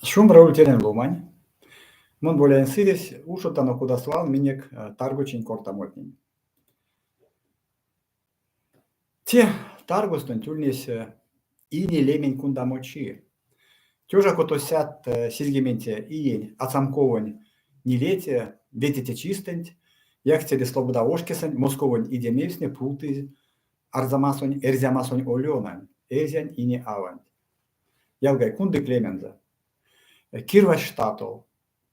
Шумбра ульть эрянь ломань. Мон Боляень Сыресь, ушодтано кода свал минек таргочинь кортамотнень. Те таргостонть ульнесь ине лемень кундамо чи. Тёжа котосядт сизьгеменце иень ацамковонь нилеце ветеце чистэнть Якстере Слобода ошкесэнть Московонь идемевстне пултызь Арзамасонь Эрзямасонь Олёнань, эрзянь ине аванть. Ялгай, кундык лемензэ. Кирвазсь штатол.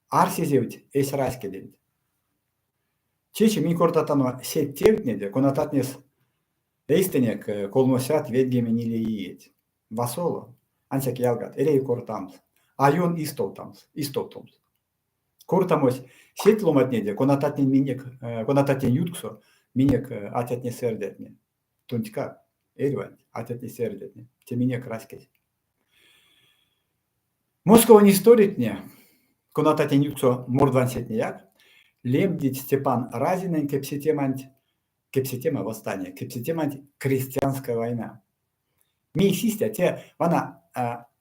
Арсезевть эсь раськеденть. Течи минь кортатано сеть тевтнеде, конататнес эйстэнек колмосядт ведьгемень иеть. Васоло, ансяк ялгат, эряви кортамс, а ён истовтамс, истовтомс. Кортамось сеть ломантнеде, конататнень минек, конататнень ютксо минек атятне-сэрдятне. Тонтькак, эрьванть, атятне-сэрдятне, те минек раськесь. Московонь историктне, конататнень ютксо мордвансетнеяк, лемдить Степан Разинэнь кепсетеманть кепсетема восстания, кепсетеманть крестьянская война. Мейсь истя? Те вана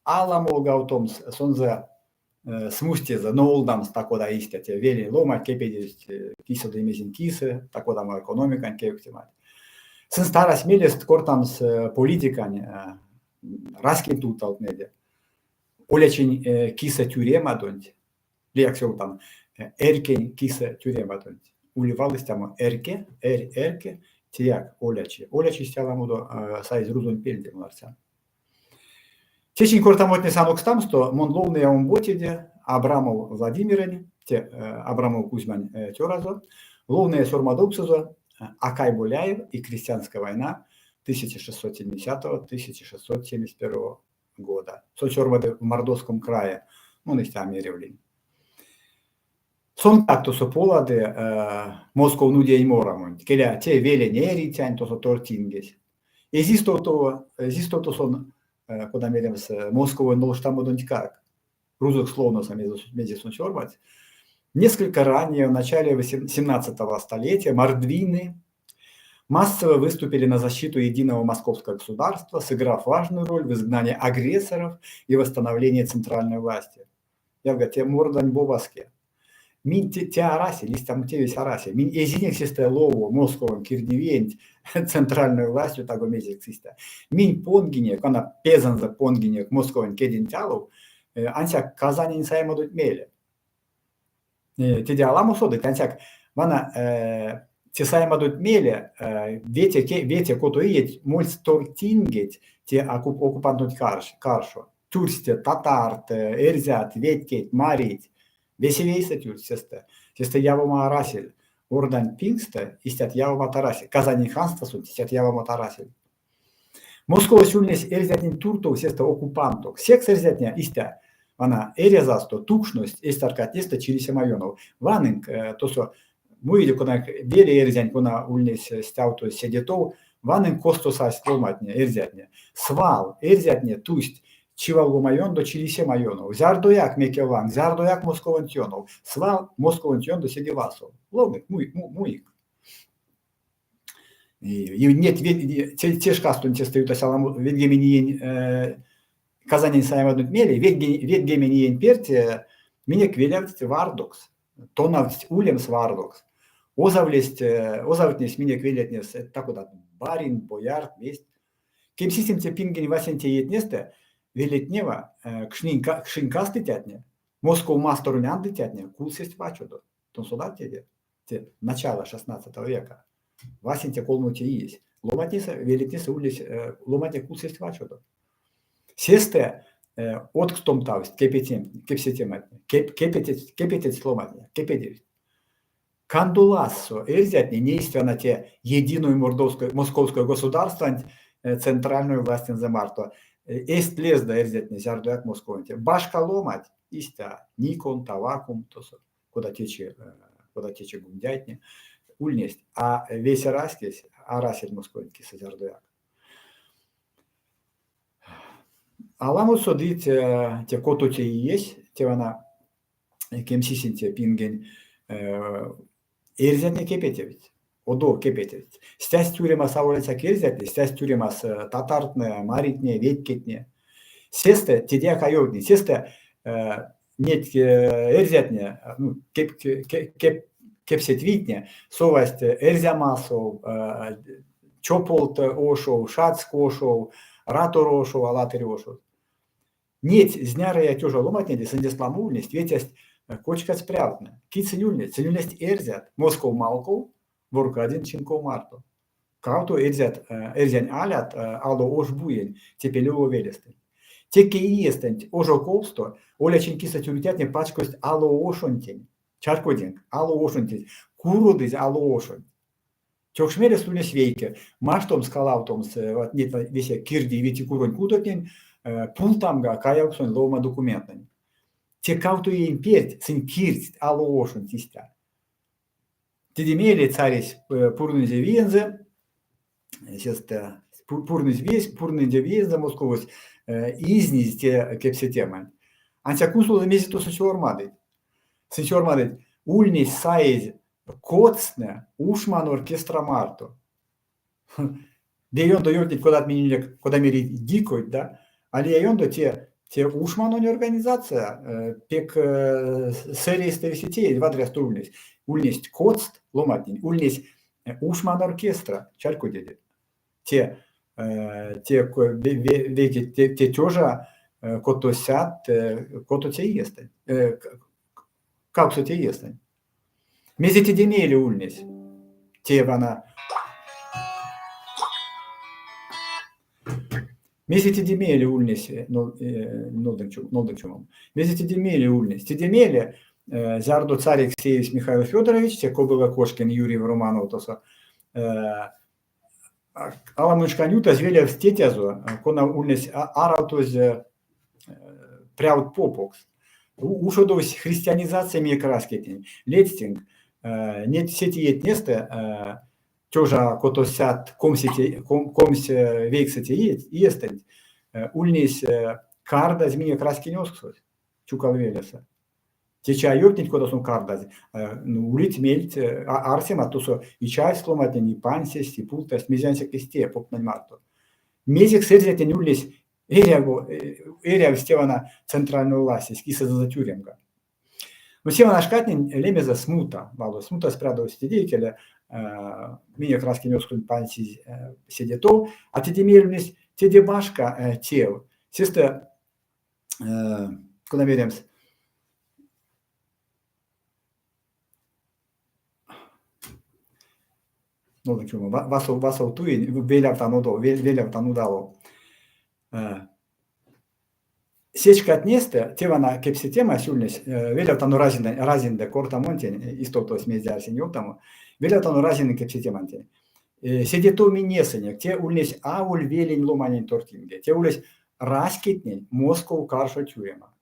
аламолгавтомс сонзэ смустезэ, нолдамс та-кода истя те велень ломанть кепедевсть кисэ ды мезень кисэ, та-кодамо экономикань кевкстемат. Сынст арась мелест кортамс политикань раськень тувталтнэде, олячинь кисэ тюремадонть, лиякс ёвтан, эрькень кисэ тюремадонть. Ули вал истямо эрьке, эрь, эрьке, теяк олячи. Олячись аламодо саезь рузонь пельде, мон арсян. Течинь кортамотнес анокстамсто мон ловныя омбоцеде Абрамов Владимирэнь, те Абрамов Кузьмань цёразо, ловныя сёрмадовксозо Акай Боляев и крестьянская война 1670-1671 года. Сон сёрмады в Мордовском крае, мон истя а меревлинь. Сонгак тосо полады Москов нудей морамонть, келя, те велень эрицянь тосо тортингесь. Эзь стувтово, эзь стувто сон, кода меремс, Московонь нолштамодонтькак. Рузокс ловноса, мезе сон сёрмадсь. Несколько ранее, в начале 17 столетия, мордвины массово выступили на защиту единого московского государства, сыграв важную роль в изгнании агрессоров и восстановлении центральной власти. Ялга, те мордвань бобаске. Минь те, те арасель, истямо тевесь арасель. Минь эзинек сестэ лово Московонь кирдивиенть центральной властью таго мезекс истя. Минь понгинек, вана пезэнзэ понгинек Московонь кеденть алов, ансяк Казанень саемадонть мейле. Теде аламо содыть, ансяк вана те саемадонть мейле вете, вете кото иеть мольсть тортингеть те оккупантонть каршо. Тюрсть татарт, эрзят, ветькеть, марить. Весе вейсэ тюрсть сестэ. Сестэ явома арасель. Ордань пингстэ истят явомат арасель. Казанень ханствасонть истят явомат арасель. Московось ульнесь эрзятнень туртов сестэ оккупантокс. Секс эрзятне истя вана эрязасто тукшность эсь таркатнестэ чилисема ёнов. Ванынк, тосо муиде кона веле эрзянь, кона ульнесь стявтозь седе тов, ванынк, косто састь ломантне, эрзятне. Свал эрзятне тусть чивалгома ёндо чилисема ёнов. Зярдояк мекевланг, зярдояк Московонть ёнов. Свал Московонть ёндо седе васов. Ловнык, муик. И нет, те шкастонть сестэ ютась аламо ведьгемень иень Казанень саемадонть мейле, ведьгемень иень перть минек велявтсть вардокс, тонавтсть улемс вардокс. Озавлесть, озавтнесть минек велетнес та-кодат барин, боярт, весть. Кемсисемце пингень васенце иетнестэ велетнева кшнинь, кшинь кастыцятне, Москов масторонь андыцятне кулсесть вачодо. Тон содат теде? Те начало 16 века. Васенце колмоце иесь. Ломантнесэ, велетнесэ ульнесь ломантне кулсесть вачодо. Сестэ одкстомтавсть кепсетематне, кепететсть, кепететсть ломантне, кепедевсть. Кандолазсо эрзятне несть вана те единой мордовской, московской государстванть центральной властензэ марто. Эзть лезда эрзятне зярдояк Московонтень. Башка ломать истя Никон, Тавакум тосо. Кода течи, кода течи гундяйтне, ульнесть, а весе раськесь арасель Московонть кисэ зярдояк. Аламо содыть те котоце иесь, те вана кемсисемце пингень эрзятне кепетевть, одов кепетевть. Стясть тюремас аволь ансяк эрзятне, стясть тюремас татартнэ, маритне, ветькетне. Сестэ тедеяк а ёвтнить. Сестэ. Неть эрзятне, ну, кепсеть вийтне совасть Эрзямасов, Чополт ошов, Шацк ошов, Ратор ошов, Алатырь ошов. Неть знярыя тёжа ломантнеде сындест ламо ульнесть, ветясть кочказь прявтнэ. Кить сынь ульнесть? Сынь ульнесть эрзят. Москов Малков, Воркадин Чинков марто. Кавто эрзят, эрзянь алят Ало Ошбуень, Цепелево велестэ. Теке иестэнть ожоковсто олячинь кисэ тюрицятне пачкодсть Ало ошонтень. Чарькодинк, Ало ошонтень. Куродызь Ало ошонть. Чокшмелест ульнесь вейке: маштомс калавтомс неть весе кирди ветикуронь кудотнень, пултамга каявксонь ловома документтнэнь. Те кавто иень перть сынь кирдсть Ало ошонть истя. Теде мейле царесь пурнынзе виензэ, сестэ пурнызь весь, пурнынзе виензэ Московось, изнизь те кепсетеманть. Ансяк кунсолозо мезе тосо сёрмадыть. Сынь сёрмадыть: ульнесь саезь коцтнэ ушман оркестра марто. Ве ёндо ёвтнить, кодат миненек, кода мерить, дикойть, да? А лия ёндо те, те ушманонь организация, пек сэрейстэ весе теезь, вадрясто ульнесь. Ульнесть коцт ломантнень, ульнесь ушман оркестра, чарькодеде. Те, те вейке те тёжа котосядт котоце иестэнть, кавксоце иестэнть. Мезе теде мейле ульнесь? Те вана Мезе теде мейле ульнесь, нолдынк чумом. Мезе теде мейле ульнесь? Теде мейле, зярдо царекс теевсь Михаил Федорович, те Кобыла Кошкин, Юрий Романов тосо, аламонь шкань ютазь велявтсь тетязо, кона ульнесь аравтозь прявт попокс. Ушодовсь христианизация минек раськетнень. Ледстинк, неть сеть иетнестэ тёжа котосядт комсь вейксэце иестэнть ульнесь кардазь минек раськень озксось Чукалвелесэ. Течи а ёвтнить, кода сон кардазь. Ну, улить мельть, арсемат тосо и чавсть ломантнень, и пансесть, и пултасть, мезе ансяк эзть тее поптнэнь марто. Мезекс эрзятнень ульнесь эряво, эрявсь те вана центральной властесь, кисэзэнзэ тюремга. Но се вана шкатнень лемезэ смута валось. Смутась прядовсь теде икеле, минек раськень озксонть пансизь седе тов, а теде мейле ульнесь теде башка тев. Сестэ кода меремс, васов, васов туинь, велявтан одов, велявтан удалов. Сеть шкатнестэ те вана кепсетемась ульнесь, велявтано Разин, Разиндэ кортамонтень, истовтовсь мезде арсинь ёвтамо, велявтано Разинэнь кепсетемантень. Седе тов минь несынек, те ульнесь аволь велень ломанень тортинге, те ульнесь раськетнень Москов каршо тюрема.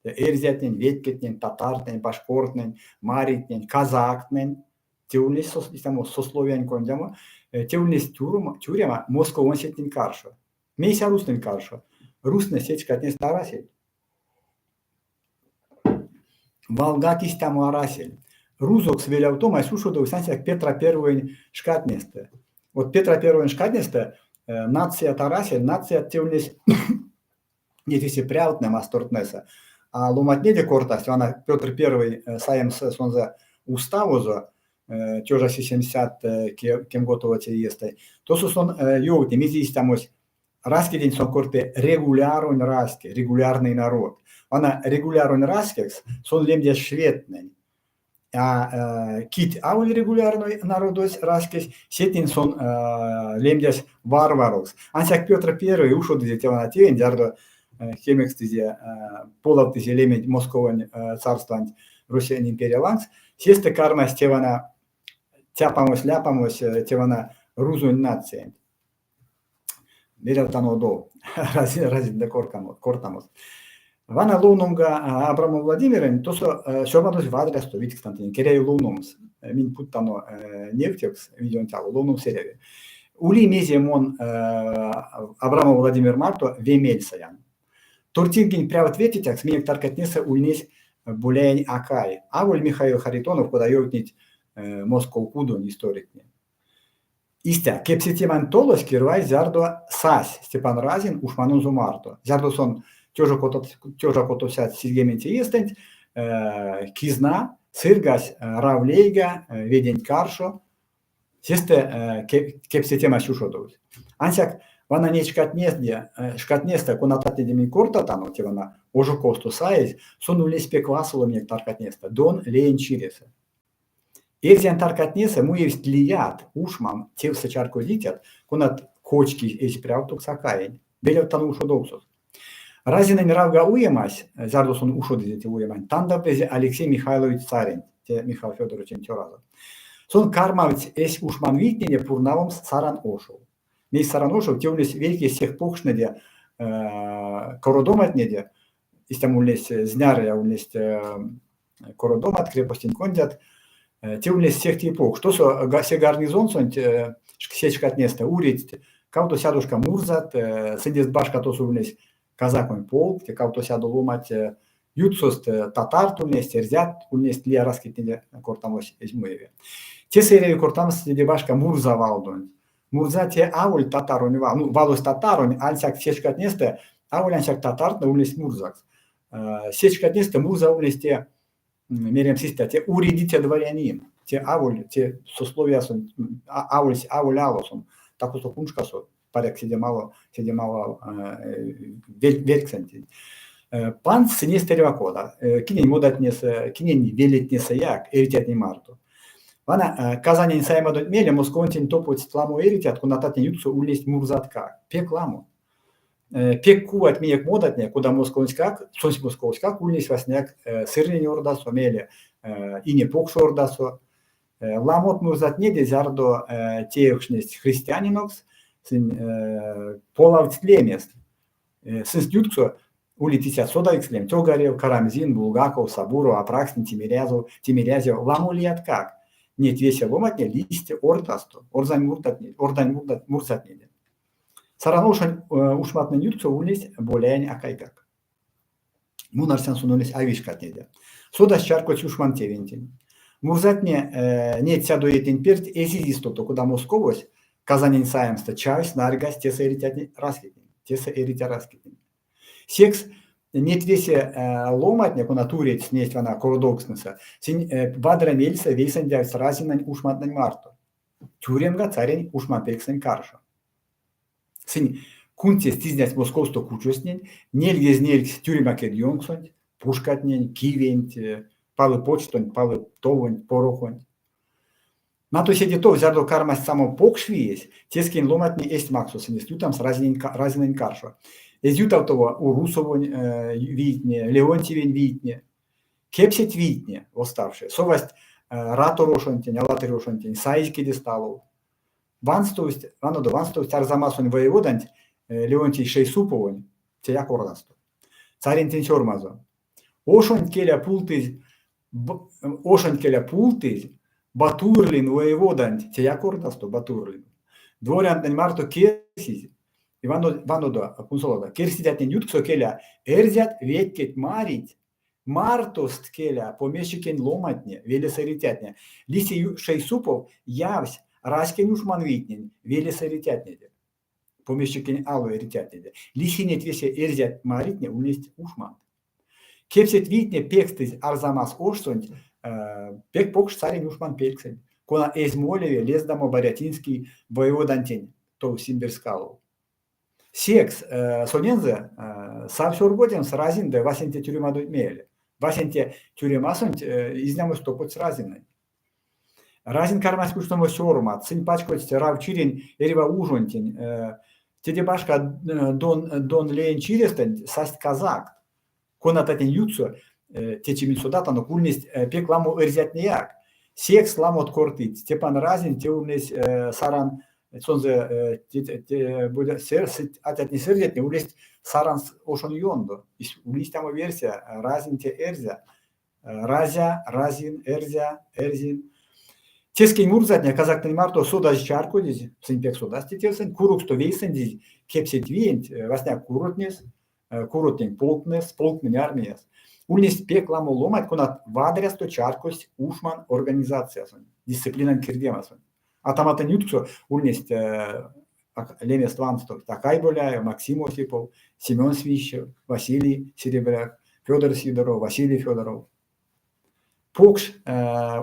Эрзятнень, ветькетнень, татартнэнь, башкортнэнь, маритнень, казактнень. Те ульнесь истямо сословиянь кондямо, те ульнесь тюрема московонсетнень каршо. Мейсь а рузтнэнь каршо? Рузтнэ сеть шкатнестэ арасельть. Валгак истямо арасель. Рузокс велявтомась ушодовсь ансяк Петра Первоень шкатнестэ. Вот Петра Первоень шкатнестэ нацият арасель, нацият те ульнесь неть весе прявтнэ мастортнэсэ. А ломантнеде кортасть, вана Петр Первый саемс сонзэ уставозо, тёжа сисемсядт кемготовоце иестэ, тосо сон ёвтни, мезе истямось раськеденть сон корты регуляронь раське, регулярный народ. Вана регуляронь раськекс сон лемдясь шведтнэнь. А кить аволь регулярной народось, раськесь, сетнень сон лемдясь варварокс. Ансяк Петр Первый ушодызе те вана тевенть, зярдо кемекстызе, полавтызе лементь Московонь царстванть Россиянь империя лангс, сестэ кармась те вана цяпамось-ляпамось те вана рузонь нациянть. Велявтано одов Разиндэ кортамос. Вана ловномга Абрамов Владимирэнь, тосо сёрмадозь вадрясто видькстантень, эряви ловномс. Минь путтано невтевкс видеонть ало, ловномс эряви. Ули мезе мон Абрамов Владимир марто ве мель саян. Тортингень прявт ветицякс минек таркатнесэ ульнесь Боляень Акай, аволь Михаил Харитонов, кода ёвтнить Москов кудонь историктне. Истя, кепсетемань толось кирвайсь, зярдо сась Степан Разин ушманонзо марто. Зярдо сон 1570 иестэнть кизна сыргась Рав лейга веденть каршо. Сестэ кепсетемась ушодовсь. Ансяк вана неть шкатнестэ, шкатнестэ, конататнеде минь кортатано, те вана ожоковсто саезь, сон ульнесь пек васоло минек таркатнестэ, Дон леенть чиресэ. Эрзянь таркатнесэ муевсть лият, ушман, тевсэ чарькодицят, конат кочкизь эсь прявтокс Акаень, велявттано ушодовксос. Разинэнь Равга уемась, зярдо сон ушодызе те уеманть, тандавтызе Алексей Михайлович царенть, те Михаил Фёдоровичень цёразо. Сон кармавтсь эсь ушманвийтнеде пурнавомс Саран ошов. Мейс Саран ошов те ульнесь вейке сех покштнеде кородоматнеде, истямо ульнесь знярыя ульнесть кородомат, крепостень кондят. Те ульнесь сехте покш. Тосо се гарнизонсонть сеть шкатнестэ уреть кавто сядошка мурзат, сындест башка тосо ульнесь казаконь полк, те 200 ломанть, ютксост татарт ульнесть, эрзят ульнесть, лия раськетнеде кортамось эзь муеве. Тесэ эряви кортамс седе башка мурза валдонть. Мурза те аволь татаронь вал, ну, валось татаронь, ансяк се шкатнестэ аволь ансяк татартнэ ульнесть мурзакс. Сеть шкатнестэ мурза ульнесь те, меремс истя, те уредиця дворянин, те аволь те сословиясонть, аволь, аволь алосон, такосо куншкасо, паряк, седе мало, седе мало вельксэнтень. Пандсть сынест эрьва кода, кинень модатнесэ, кинень велетнесэяк, эрицятнень марто. Вана Казанень саемадонть мейле Московонтень топодсть ламо эрицят, конататнень ютксо ульнесть мурзаткак. Пек ламо. Пек кувать минек модатне, кода Московонтькак, сонсь Московоськак ульнесь васняяк Сырнень ордасо, мейле Ине Покш ордасо. Ламот мурзатнеде, зярдо теевкшнесть христианинокс, сынь полавтсть лемест. Сынст ютксо улить истят содавикс лемть: Огарев, Карамзин, Булгаков, Сабуров, Апраксин, Тимирязев, Тимирязев, ламо лияткак. Неть весе ломантне лиссть ордасто, орзань мурдатне, ордань мурзатнеде. Саран ошонь ушматнень ютксо ульнесь Боляень Акайгак. Мон арсян, сон ульнесь а вишкатнеде. Содась чарькодсь ушман тевентень. Мурзатне неть сядо иетнень перть эзизь истовто, кода Московось Казанень саемстэ чавсь, нарьгась тесэ эрицятнень раськетнень, тесэ эриця раськетнень. Секс неть весе ломантне, конат уреть несть вана кородовкстнэсэ, сынь вадря мельсэ вейсэндявсть Разинэнь ушмантнэнь марто. Тюремга царень ушманпельксэнь каршо. Сынь кундсесть изнясть Московсто кучозтнень, нельгезь нельгсть тюрема кедьёнксонть, пушкатнень, кивенть, палы почтонть, палы товонть, порохонть. Натой седе тов, зярдо кармасть само покш виесь, тескень ломантне эзть максо сынест ютамс Разинэнь каршо. Эзь ютавтово Урусовонь вийтне, Леонтьевень вийтне. Кепсеть вийтне, восставшие, совасть Ратор ошонтень, Алатырь ошонтень, саизь кедест алов. Ванстовсть, ванодо, ванстовсть Арзамасонь воеводанть Леонтий Шейсуповонь, теяк ордасто. Царентень сёрмазо. Ошонть келя пултызь, ошонть келя пултызь Батурлин воеводанть, теяк ордасто Батурлин. Дворянтнэнь марто керсизь, ванодо, кунсолодо, керсицятнень ютксо келя эрзят, ветькеть, марить, мартост келя помещикень ломантне, велесэ эрицятне. Лиси Шейсупов явсь раськень ушманвийтнень велесэ эрицятнеде, помещикень ало эрицятнеде. Лиси неть весе эрзят маритне ульнесть ушмант. Кепсеть вийтне пекстызь Арзамас ошсонть пек покш царень ушман пельксэнть, кона эзь молеве лездамо Барятинский воеводантень тов Симбирскалов. Секс сонензэ савсь оргодемс Разин ды васенце тюремадонть мейле. Васенце тюремасонть изнямось топодсь Разинэнь. Разин кармась кучномо сёрмат, сынь пачкодсть Рав чирень эрьва ужонтень. Теде башка Дон, Дон леень чирестэнть састь казакт, конататнень ютксо течи минь содатано, ульнесть пек ламо эрзятнеяк. Секс ламот кортыть, Степан Разин те ульнесь Саран, сонзэ атятне-сэрдятне ульнесть Саран ошонь ёндо. Ули истямо версия, Разин те эрзя. Разя, Разин, Эрзя, Эрзин. Тескень мурзатне казактнень марто содазь чарькодизь, сынь пек содасть те тевсэнть, куроксто вейсэндизь кепсеть виенть, васня куротнес, куротнень полктнес, полктнень армияс. Ульнесть пек ламо ломанть, конат вадрясто чарькодсть ушман организациясонть, дисциплинань кирдемасонть. Атаматнень ютксо ульнесть. Лемест ванстовсть Акай Боляев, Максим Осипов, Семен Свищев, Василий Серебряк, Федор Сидоров, Василий Федоров. Покш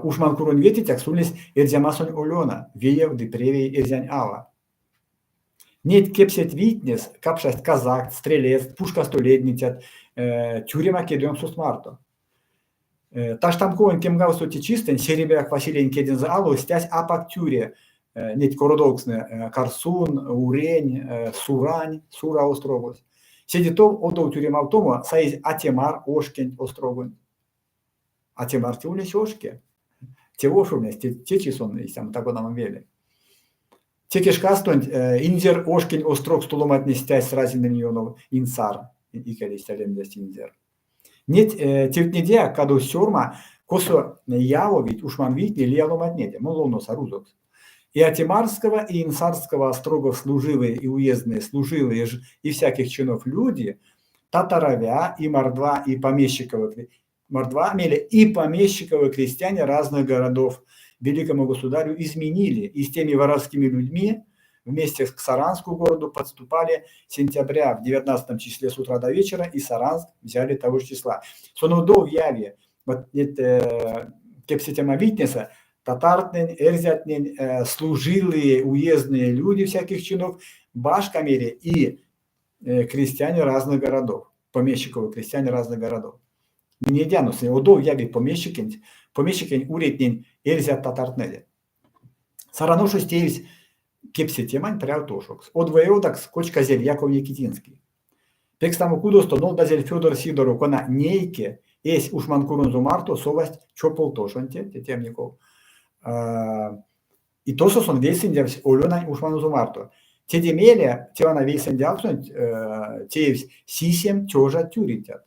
ушманкуронь ветицякс ульнесь Эрзямасонь Олёна, виев ды превей эрзянь ава. Неть кепсеть вийтнес капшасть казакт, стрелецт, пушкасто ледницят, тюрема кедьёнксост марто. Таштамковонь кемгавксоце чистэнть Серебряк Василиень кедензэ ало стясь апак тюре неть кородовкстнэ Карсун, Урень, Сурань, Сура острогось. Седе тов одов тюремавтомо саизь Атемар ошкенть острогонть. Атемар те ульнесь ошке. Те ош ульнесь, течи сон истямо та-кодамо веле. Теке шкастонть Инзер ошкень острогсто ломантне стясть Разинэнь ёнов Инсар, икеле истя лемдясть Инзер. Неть тевтнедеяк кадовсь сёрма, косо явовить ушманвийтне лия ломантнеде, мон ловноса рузокс. И Атемарского, и Инсарского острогов служилые и уездные служилые ж и всяких чинов люди, татаравя, и мордва, и помещиковы, мордва меле, и помещиковы крестьяне разных городов великому государю изменили, и с теми воровскими людьми вместе к Саранску городу подступали сентября в 19 числе с утра до вечера, и Саранск взяли того же числа. Сон одов яви, вот кепсетема вийтнесэ, татартнэнь, эрзятнень, служилые уездные люди всяких чинов, башка мере и крестьяне разных городов, помещиковы крестьяне разных городов. Минедяно сынь одов яви помещикенть, помещикень уретнень эрзят татартнэде. Саран ошось теевсь кепсетемань прявтошокс. Од воеводакс кочказель Яков Никитинский. Пекстамо кудосто нолдазель Федор Сидоров, кона нейке эсь ушманкуронзо марто совасть Чополтошонте, те Темников. И тосо сон вейсэндявсь Олёнань ушманонзо марто. Теде мейле те вана вейсэндявксонть теевсь сисем тёжа тюрицят.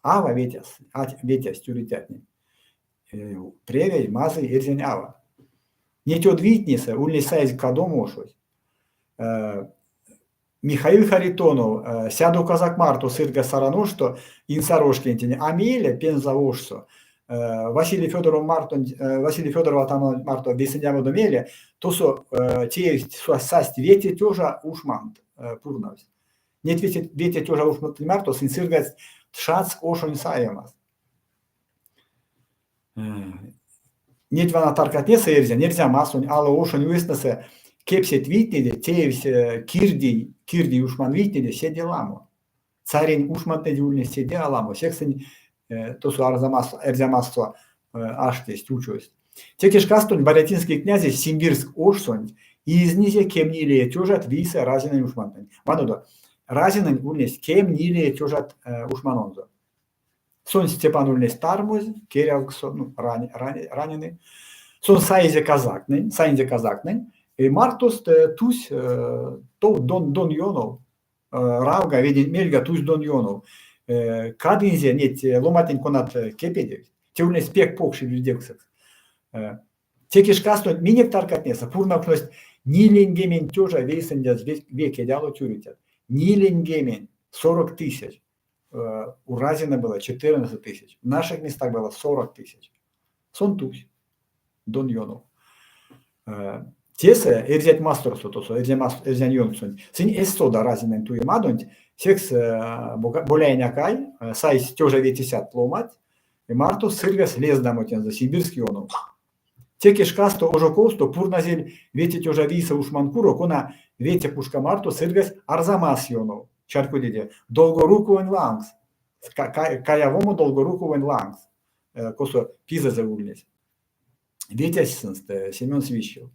Ава ветясь, ветясь тюрицятнень. Превей, мазый эрзянь ава. Неть од вийтнесэ ульнесь саезь Кадомо ошось. Михаил Харитонов сядо казак марто сыргась Саран ошсто Инсар ошкентень, а мейле Пенза ошсо Василий Федоров мартонть, Василий Федоров атаманонть марто вейсэндямодо мейле тосо теевсть, састь вете тёжа ушмант пурнавсть. Неть вете тёжа ушмантнэнь марто сынь сыргасть Тшацк ошонь саемас. Неть вана таркатнесэ эрзянь, Эрзямасонь, Ало ошонь уездтнэсэ кепсеть вийтнеде, теевсь кирдий, кирдий ушман вийтнеде седе ламо. Царень ушмантнэде ульнесть седе аламо, секс сынь тосо Арзамас, Эрзямассо аштесть, учость. Теке шкастонть Барятинский князесь Симбирск ошсонть изнизе кемнилее тёжат вийсэ Разинэнь ушмантнэнь. Ванодо, Разинэнь ульнесть кемнилее тёжат ушманонзо. Сонсь Степан ульнесь тармозь, керявксо, ну, раненый. Сон саизе казактнень, саинзе казактнень, и мартост тусь тов Дон, Дон ёнов, Равга веденть мельга тусь Дон ёнов. Кадынзе неть ломантнень, конат кепедевсть. Те ульнесь пек покш ильведевксэкс. Теке шкастонть минек таркатнесэ пурнавкшность ниленьгемень тёжа вейсэндязь ве кедьало тюрицят. Ниленьгемень, 40 тысяч. У Разина было 14 тысяч, в наших местах было 40 тысяч. Сон тусь, Дон ёнов. Тесэ эрзят масторсо тосо, эрзянь ёнксонть, сынь эзть сода Разинэнь туемадонть, секс Боляень Акай сайсь тёжа ветесядт ломать марто сыргась лездамо тензэ Симбирск ёнов. Теке шкасто ожоковсто пурназель вете тёжа вийсэ ушманкуро, кона вете пушка марто сыргась Арзамас ёнов. Чарькодиде, Долгоруковонь лангс, каявомо Долгоруковонь лангс, косо пизэзэ ульнесь. Ветясь сынст Семен Свищев.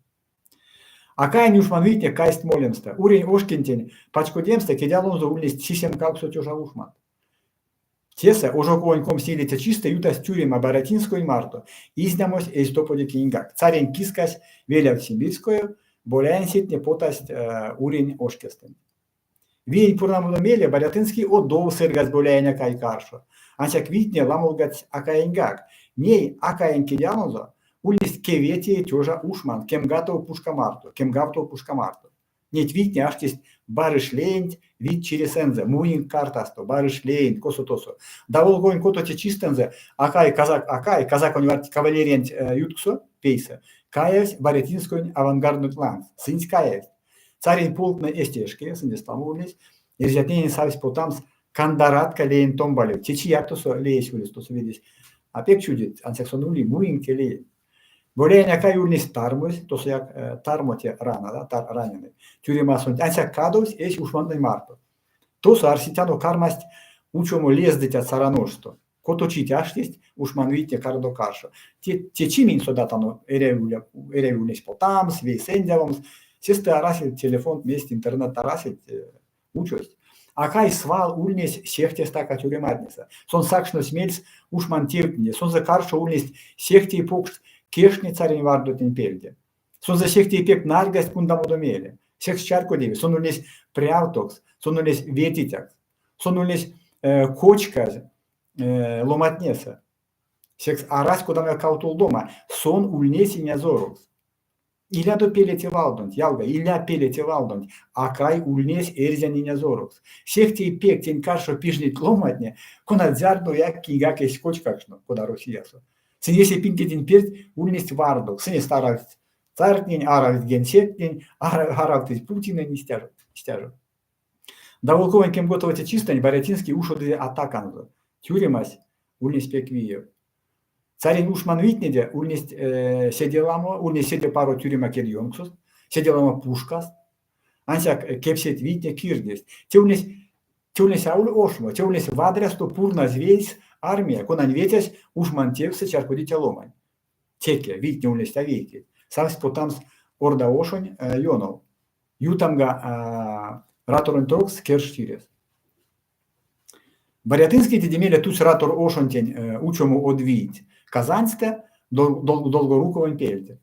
Акаень ушманвийтне кайсть молемстэ. Урень ошкентень пачкодемстэ кедьалонзо ульнесть сисем-кавксо тёжа ушмант. Тесэ ожоковонь комсьнилеце чистэ ютась тюрема Барятинскоень марто. Изнямось эзь топоде киньгак. Царень кискась велявтсь Симбирскоев, Боляенсетне потасть Урень ошкестэнть. Виень пурнамодо мейле Барятинский одов сыргась Боляень Акай каршо. Ансяк вийтне ламолгадсть Акаеньгак. Ней Акаень кедьалонзо ульнесть кеветее тёжа ушмант кемгавтово пушка марто, кемгавтово пушка марто. Неть вийтне аштесть Барыш леенть вить чиресэнзэ, муинк картасто, Барыш леенть, косо-тосо. Даволковонь котоце чистэнзэ Акай казак Акай казаконь кавалериянть ютксо, пейсэ, каявсь Барятинскоень авангардонть лангс. Сынсь каявсть. Царень полктнэ эзть эшке, сындест ламо ульнесть. Эрзятненень савсь потамс Кандаратка леенть томбалев. Течияк тосо леесь ули, тосо ведесь а пек чудить, ансяк сон ули, муинк те леенть. Боляень Акай ульнесь тармозь, тосояк тармо те рана, да, тар, раненый. Тюремасонть ансяк кадовсь эсь ушмантнэнь марто. Тосо, арсетяно, кармасть учомо лездыцят Сараношсто. Кото чить аштесть ушманвийтне карадо-каршо. Те, течи минь содатано, эряви, эряви ульнесь потамс, вейсэндявомс. Сестэ арасель телефонт, мезть, интернет арасельть, учость. Акай свал ульнесь сехте стака тюрематнесэ. Сон сакшнось мельс ушман тевтнеде, сонзэ каршо ульнесть сехте покшт кежтне царень вардотнень пельде. Сонзэ сехте пек нарьгасть кундамодо мейле. Секс чарькодеви, сон ульнесь прявтокс, сон ульнесь ветицякс, сон ульнесь кочказь ломатнесэ. Секс арась кодамояк кавтолдома, сон ульнесь инязорокс. Илядо пеле те валдонть, ялга, иля пеле те валдонть, Акай ульнесь эрзянь инязорокс. Сехте пек тень каршо пижнить ломантне, конат зярдояк киньгак эзть кочкакшно, кода Россиясо. Сынь весе пингетнень перть ульнесть вардокс, сынь аравтсть цартнень, аравтсть генсектнень, аравтызь Путинэнь, истя жо, истя жо. Даволковонь кемготовоце чистэнть Барятинский ушодызе атаканзо. Тюремась ульнесь пек виев. Царень ушманвийтнеде ульнесть седе ламо, ульнесь седе паро тюрема кедьёнксост, седе ламо пушкаст. Ансяк кепсеть вийтне кирдсть. Те ульнесь те ульнесь аволь ошмо, те ульнесь вадрясто пурназь вейс армия, конань ветясь ушман тевсэ чарькодиця ломань. Теке, вийтне ульнесть а вейкеть. Савсь потамс Орда ошонь ёнов. Ютамга Раторонь трокс керш чирес. Барятинский теде мейле тусь Ратор ошонтень учомо од вийть Казаньстэ Долгоруковонь пельде.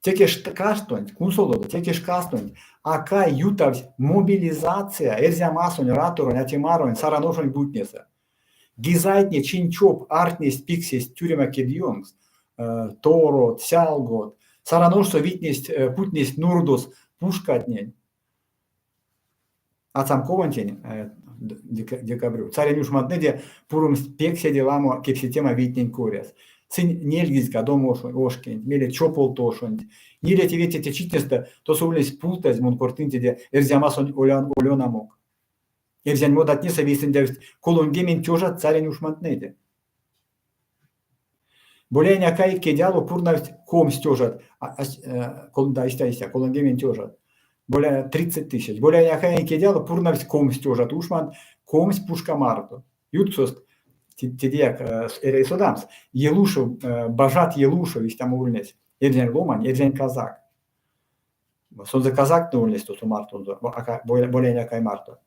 Теке шкастонть, кунсолодо, теке шкастонть Акай ютавтсь мобилизация Эрзямасонь, Раторонь, Атемаронь, Сараношонь буйтнесэ. Гизайтне чинь-чоп ардтнесть пиксесть тюрема кедьёнкс, торот, сялгот, Сараношсо витнесть, путнесть нурдос пушкатнень. Ацамковонтень, декабрю, царень ушмантнэде пуромсть пек седе ламо кепсетема вийтнень коряс. Сынь нельгизь кадомо ошкенть, мейле чополт ошонть. Нилеце ветеце читнестэ тосо ульнесь пултазь, мон кортынь теде, Эрзямасонь олёнамок. Эрзянь модатнесэ вейсэндявсть 30 тёжат царень ушмантнэде. Боляень Акай кедьало пурнавсть 20 тёжат, да, истя, истя, 30 тёжат. Боля 30 тысяч. Боляень Акаень кедьало пурнавсть 20 тёжат ушмант, 20 пушка марто. Ютксост тедеяк эряви содамс, Елушев, Бажат Елушев истямо ульнесь, эрзянь ломань, эрзянь казак. Сонзэ казактне ульнесть тосо мартонзо, Боляень Акай марто.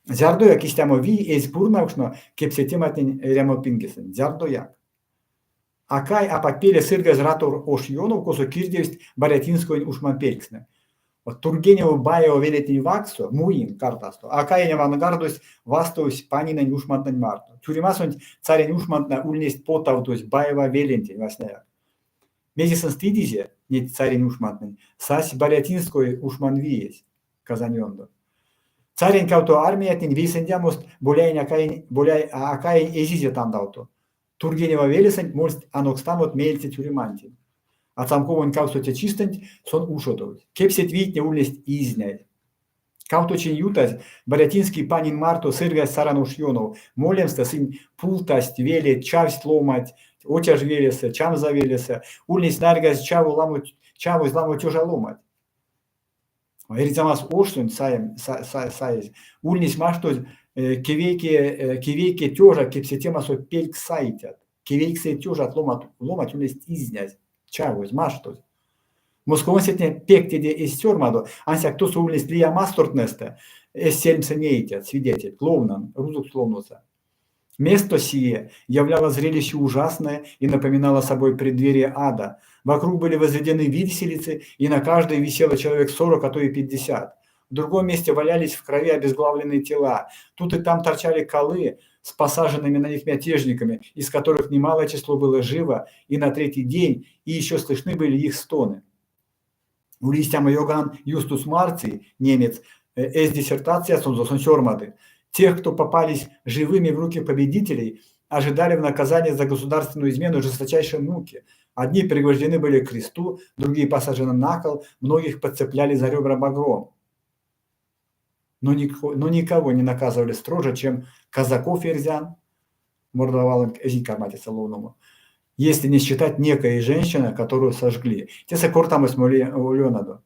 Зярдояк истямо вий эзь пурнавкшно кепсетематнень эрямопингесэнть. Зярдояк. Акай апак пеле сыргась Ратор ош ёнов, косо кирдевсть Барятинскоень ушманпелькстнэ. Тургенево-Баево велетнень вакссо, муинк картасто, Акаень авангардось вастовсь Панинэнь ушмантнэнь марто. Тюремасонть царень ушмантнэ ульнесть потавтозь Баева велентень васняяк. Мезе сынст идизе, неть царень ушмантнэнь, сась Барятинской ушманвиесь. Казань ёндо. Царень кавто армиятнень вейсэндямост Боляень Акаень, Боляй Акаень эзизе тандавто. Тургенева велесэнть мольсть анокстамот меельце тюремантень. Ацамковонь кавксоце чистэнть сон ушодовсь. Кепсеть вийтне ульнесть изнязь. Кавто чинь ютазь Барятинский Панин марто сыргась Саран ош ёнов. Молемстэ сынь пултасть велеть, чавсть ломанть Отяж велесэ, Чамза велесэ. Ульнесть нарьгазь чаво ламо, чавозь ламо тёжа ломанть. Эрзямас ошсонть саезь, ульнесь маштозь кевейке, кевейке тёжа кепсетемасо пельксаитят. Кевейксэ тёжат ломат, ломать ульнесть изнязь, чавозь, маштозь. Московонсетне пек теде эзть сёрмадо, ансяк тосо ульнесть лия мастортнэстэ эсь сельмсэ неитят, свидетельть, ловнан, рузокс ловноса. Место сие являло зрелище ужасное и напоминало собой преддверие ада. Вокруг были возведены виселицы, и на каждой висело человек 40, а то и 50. В другом месте валялись в крови обезглавленные тела. Тут и там торчали колы с посаженными на них мятежниками, из которых немалое число было живо, и на третий день, и еще слышны были их стоны. Ули истямо Иоганн Юстус Марций, немец, эсь диссертациясонзо сон сёрмады. Тех, кто попались живыми в руки победителей, ожидали в наказание за государственную измену жесточайшие муки. Одни пригвождены были к кресту, другие посажены на кол, многих подцепляли за ребра багром. Но, но никого не наказывали строже, чем казаков эрзян, мордва валонть эзинь карма тесэ ловномо, если не считать некой женщины, которую сожгли. Тесэ кортамось моли Олёнадо.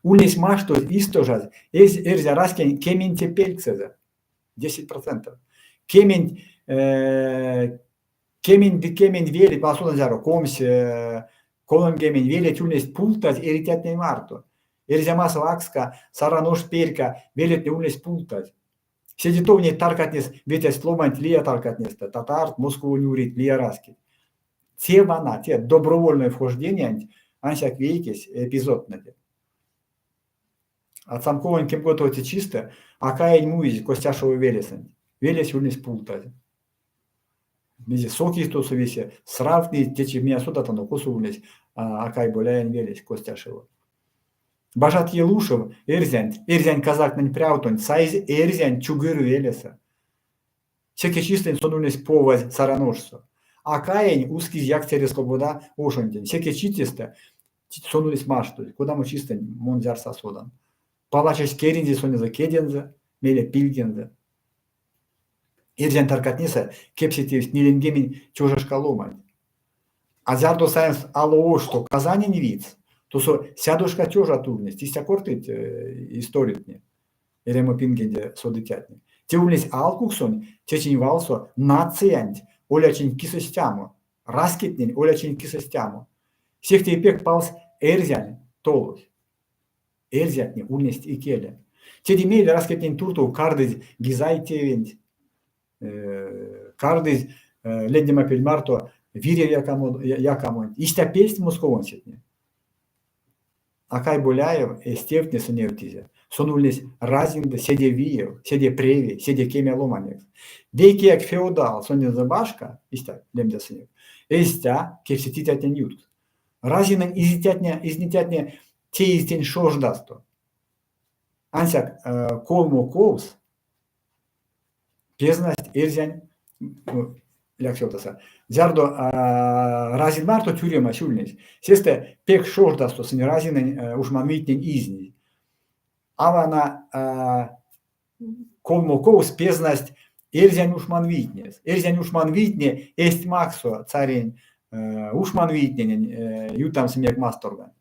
Ульнесь маштозь истожазь эсь эрзя раськень кеменце пельксэзэ, 10%. Кемень, кемень ды кемень велеть, а зяро, 20, 30 велеть ульнесть пултазь эрицятнень марто. Эрзямас вакска, Саранош перька велетне ульнесть пултазь. Седе тов неть таркатнес ветясть ломанть лия таркатнестэ, татарт, Московонь уреть, лия раськеть. Те вана, те добровольной вхождениянть ансяк вейкесь эпизодтнэде. Ацамковонь кемготовоце чистэ Акаень муизь Костяшева велесэнть. Велесь ульнесь пултазь. Мезе сокизь тосо весе, сравтнизь, течи минь а содатано, косо ульнесь Акай Боляень велесь, Костяшева. Бажат Елушев, эрзянть, эрзянь казактнень прявтонть, саизь эрзянь Чугыр велесэ. Секе чистэнть сон ульнесь повазь Сараношсо. Акаень ускизь Якстере Слобода ошонтень. Секе читнестэ сон ульнесь маштозь. Кодамо чистэнть, мон зярс а содан. Палачось керинзе сонензэ кедензэ, мейле пильгензэ. Эрзянь таркатнесэ кепсетевсть ниленьгемень тёжашка ломанть. А зярдо саемс Алоошсто Казанень видьс, тосо сядошка тёжат ульнесть, истя кортыть историктне, эрямопингенде содыцятне. Те ульнесь алкуксонь течинь валсо нациянть олячинь кисэ стямо, раськетнень олячинь кисэ стямо. Сехте пек палсь эрзянь толось. Эрзятне ульнесть икеле. Теде мейле раськетнень туртов кардызь Гизай тевенть, кардызь леднемапель марто вирев якамонть. Истя пельсть московонсетне. Акай Боляев эсь тевтнесэ невтизе. Сон ульнесь Разин ды седе виев, седе превей, седе кеме ломанекс. Вейкеяк феодал сонензэ башка, истя лемдясынек, эзтя кепсетицятнень юткс. Разинэнь изницятне теизь тень шождасто. Ансяк колмо ковс пезнасть эрзянь ляксёвтаса. Зярдо Разин марто тюремась ульнесь, сестэ пек шождасто сынь Разинэнь ушманвийтнень изнизь. А вана колмо ковс пезнасть эрзянь ушманвийтнес. Эрзянь ушманвийтне эзть максо царень ушманвийтненень ютамс минек масторга.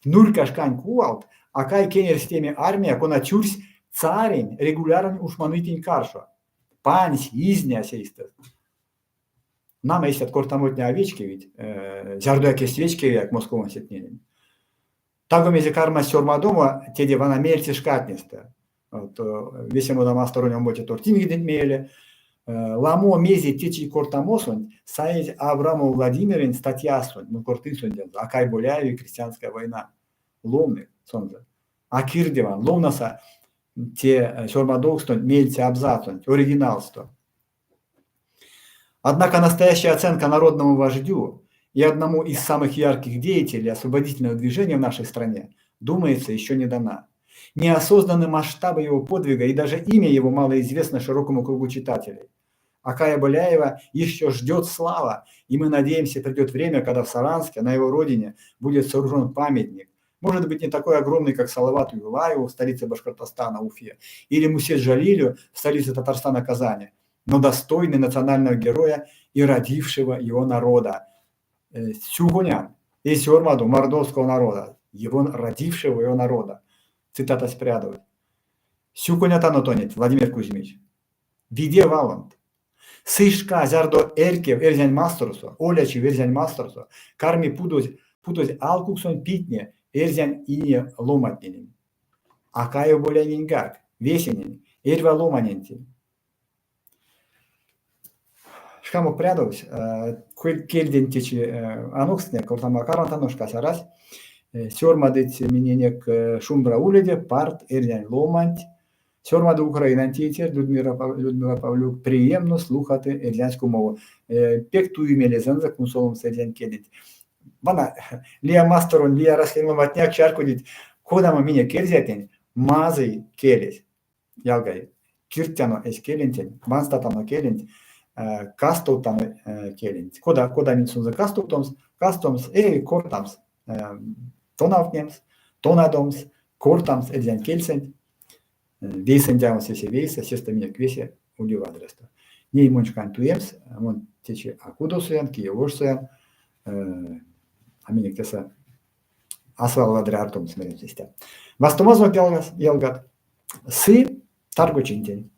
Нурька шкань кувалт Акай кенерсь теме армия, кона тюрсь царень регулярной ушманвийтнень каршо. Пансь, изнясь эйстэст. Нама, истят кортамотне а вечкевить, зярдояк эзть вечкевияк московонсетненень. Таго мезе кармась сёрмадомо теде вана меельце шкатнестэ. Вот, весе модамасторонь омбоце тортингеденть мейле ламо мезе течи кортамосонть саезь Абрамов Владимирэнь статьясонть, ну, кортынь сондензэ, Акай Боляев и крестьянская война. Ловнынк сонзэ. А кирдеван, ловноса те сёрмадовкстонть меельце абзацонть, оригиналсто. Однако настоящая оценка народному вождю и одному из самых ярких деятелей освободительного движения в нашей стране, думается, еще не дана. Неосознаны масштабы его подвига и даже имя его мало известно широкому кругу читателей. Акая Боляева еще ждет слава, и мы надеемся, придет время, когда в Саранске, на его родине, будет сооружен памятник. Может быть, не такой огромный, как Салавату Юлаеву в столице Башкортостана, Уфе, или Мусе Джалилю в столице Татарстана, Казани, но достойный национального героя и родившего его народа. Сюконян и сёрмаду мордовского народа, его родившего его народа. Цитата прядовсь. Сюконятано тонеть, Владимир Кузьмич. Виде валонть. Сы шка, зярдо эрькев эрзянь масторсо, олячив эрзянь масторсо, карми путозь, путозь алкуксонь питне эрзянь ине ломантненень. Акаев Боляененьгак, весенень, эрьва ломанентень. Шкамок прядовсь. Кельденть течи анокстынек, кортамо карматано, шкась арась. Сёрмадыть миненек шумбра уледе, парт, эрзянь ломанть. Сёрмады Украинань тейтерь Людмила Павлюк, приємно слухати эрзянську мову. Пек туи мелезэнзэ кунсоломс эрзянь келенть. Вана, лия масторонь, лия раськень ломантнеяк чарькодить, кодамо минек эрзятнень мазый келесь. Ялгай, кирдтяно эсь келентень, ванстатано келенть, кастовтано келенть. Кода, кода минь сонзэ кастовтомс, кастомс, эряви кортамс, тонавтнемс, тонадомс, кортамс эрзянь кельсэнть. Вейсэндямс весе вейсэ, сестэ минек весе ули вадрясто. Ней монь шкань туемс, мон течи а кудосоян, кие ошсоян, а минек тесэ а свал вадря артомс меремс истя. Вастомазонок, ялгат, сы таргочинтень.